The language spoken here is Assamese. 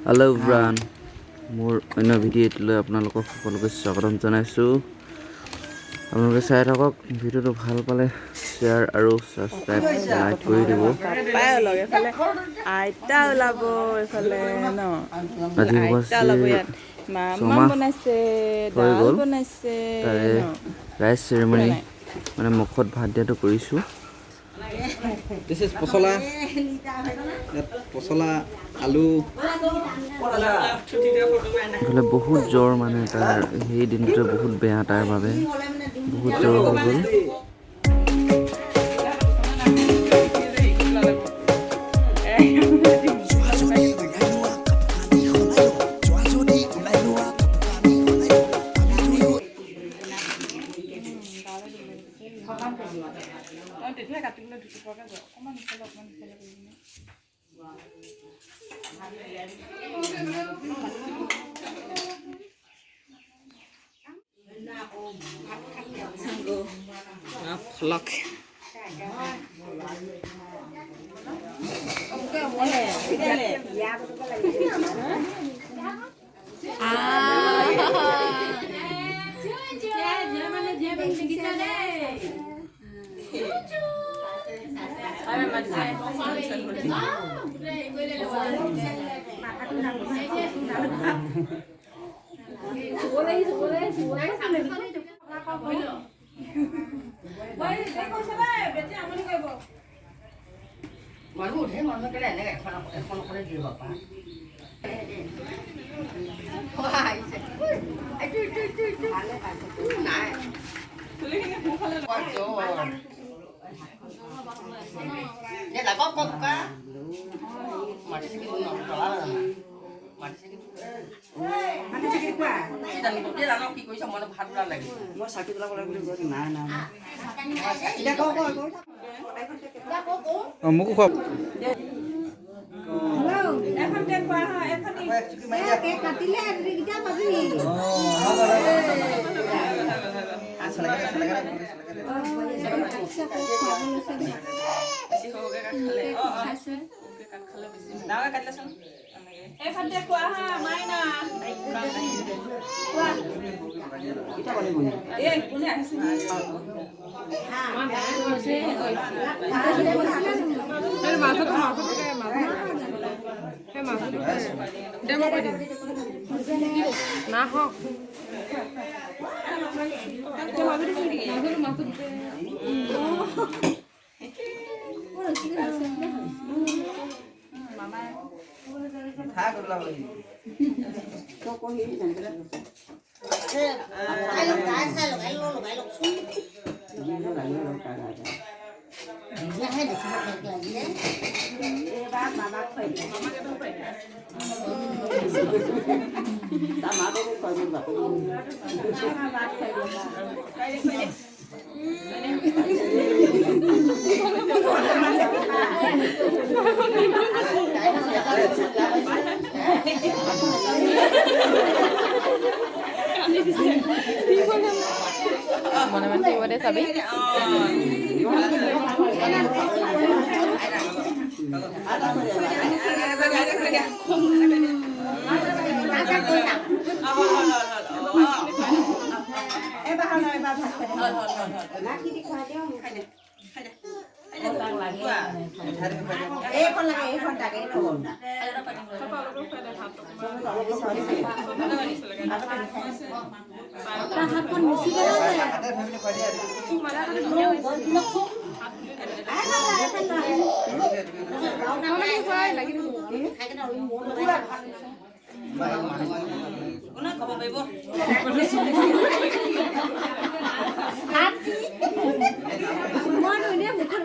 হেল্ল' এভৰিৱান, মোৰ অন্য ভিডিঅ' এটিলৈ আপোনালোকক সকলোকে স্বাগতম জনাইছোঁ। আপোনালোকে চাই থাকক। ভিডিঅ'টো ভাল পালে শ্বেয়াৰ আৰু ছাবস্ক্ৰাইব, লাইক কৰি দিব। পাই ওলাওক। এইফালে আইতা ওলাব এইফালে ন? আজি আইতা ওলাব ইয়াত। মামা ছমাহ বনাইছে, হৈ দাল গ'ল। বনাইছে। তাৰে ন? ৰাইচ চেৰেমনি নাই। মানে মুখত ভাত দিয়াটো কৰিছোঁ। This is পচলা। ইয়াত পচলা, আলু। এইফালে বহুত জ্বৰ, মানে তাৰ সেই দিনটোতে বহুত বেয়া, তাৰ বাবে বহুত জ্বৰ হৈ গ'ল। যোৱা যদি ওলাই লোৱা, কাপোৰ কানি সলাই লোৱা, আমি দুয়ো তেতিয়া কাটিবলৈ ঢুকি পোৱাকৈ যোৱা, অকণমান ইফালে, অকণমান ইফালে কৰি কিনে। ফলক। মানুহ ধেৰ মানুহ কেলে এনেকৈ এখন এখন অকলে দিয়ে বাপা। নাই। লাগক ককা মাটি চাকি মাটি চাকি জানো কি কৰিছ? মই ভাত ওলাল লাগিছে। মই চাকি জ্বলাব লাগে বুলি কৈছোঁ। নাই নাই। অঁ, মোকো খুৱাব। এখন খোৱা হয় এখন। কাটিলে কেতিয়া পাবি? বেছি সৰুকে কাট খালে, অঁ, সৰুকে কাট খালে বেছি, ডাঙৰকে কাটিলেচোন এনেকে। এইফালে খোৱা হা মাইনা। খোৱা। এই কোনে আহিছে? থাক, ওলাব লাগিব। লগাই মনে মনে থাকিব দে, চাবি। এইখন লাগে, এইখন তাকে। হাতখন মুচি হাতে ধৰি খুৱাই দিয়া। কোনে খাব পাৰিব? মই ধুনীয়া মুখত।